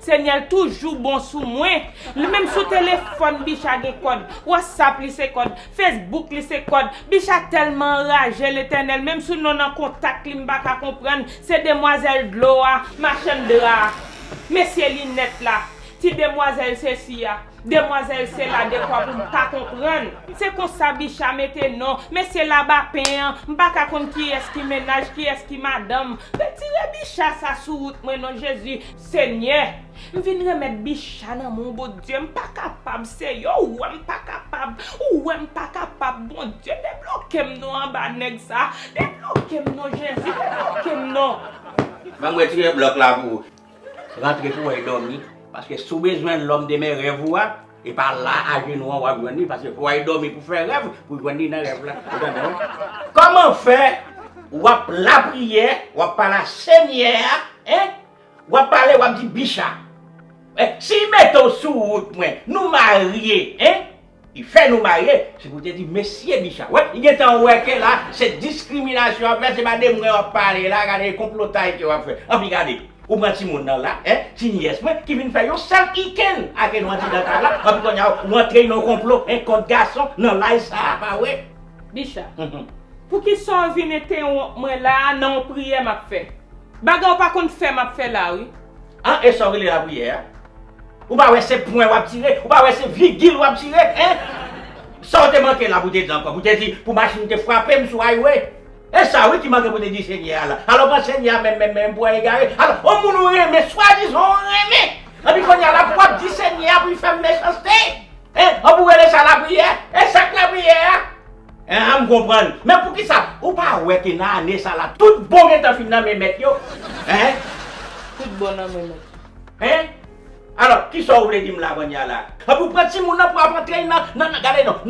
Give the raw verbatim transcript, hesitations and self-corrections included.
Senyè toujou bon sou mwen. Li menm sou telefòn Bicha gen kòd. WhatsApp li se kòd. Facebook li se kòd. Bicha tèlman anraje Letènèl. Menm sou non nan kontak li m pa ka konprann. Se demwazèl dlo a, machann dra a. Mesye linèt la. Ti demwazèl sesi a. Demwazèl sela dekwa pou m pa konprann. Se konsa Bicha mete non. Mesye labapen an. M pa ka konn kiyès ki mennaj, kiyès ki madanm. Retire Bicha sa sou wout mwen non Jezi. Senyè, m vin remèt Bicha nan men w, Bondye, m pa kapab, Senyè, ou wè m pa kapab, ou wè m pa kapab, Bondye, debloke m non anba nèg sa, debloke m non, Jezi, debloke m non. Ban m retire blòk la pou ou. Rantre pou w al dòmi, paske si w bezwen l'homme de mes rêves ou a, e pa la ajenou an w ap jwenn li, paske fò w al dòmi pou fè rèv, pou jwenn li nan rèv la. Ou tande, wi? Kòman fè w ap lapriyè, w ap pale a Senyè a, en? W ap pale, w ap di Bicha. Eh, si l mete w sou wout mwen, nou marye, en? Li fè nou marye, se pou te di, mesye Bicha. Wè, li gentan wè ke la, se diskriminasyon ap fè, se pa de mwen w ap pale la, gade konplotay ke w ap fè. Anpi gade, ou pran timoun nan la, en, ti nyès mwen, ki vin fè yon sèl ikenn ake nou andidan kay la, anpi kounye a, ou antre nan yon konplo, en, kont gason, nan laj sa a, pa vre? Bicha, Mhm. poukisa w vin entewonp mwen la a nan yon priyè m ap fè? Bagay ou pa konn fè m ap fè la, wi. An, e sa w rele lapriyè a? Ou pa wè se pwen w ap tire? Ou pa wè se vigil w ap tire? En? Sa w te manke la pou te di ankò? Pou te di, pou machin te frape m sou highway? E sa wi ki manke pou te di Senyè a la. Alò pran Senyè a menm, menm, menm pou egare. Alò, yon moun ou renmen, swadizan ou renmen. Anpi kounye a la pou w ap di Senyè a pou l fè m mechanste. En? An pou rele sa lapriyè? E sa k lapriyè a? En, an m konprann. Men poukisa ou pa wè ke nan ane sa la, tout bon gentan fin nan men mèt yo? En? Tout bon nan men mèt yo. En? Alò, kisa w vle di m la kounye a la? Anpi w pran timoun nan pou ap antre nan, nan, nan, gade non, nan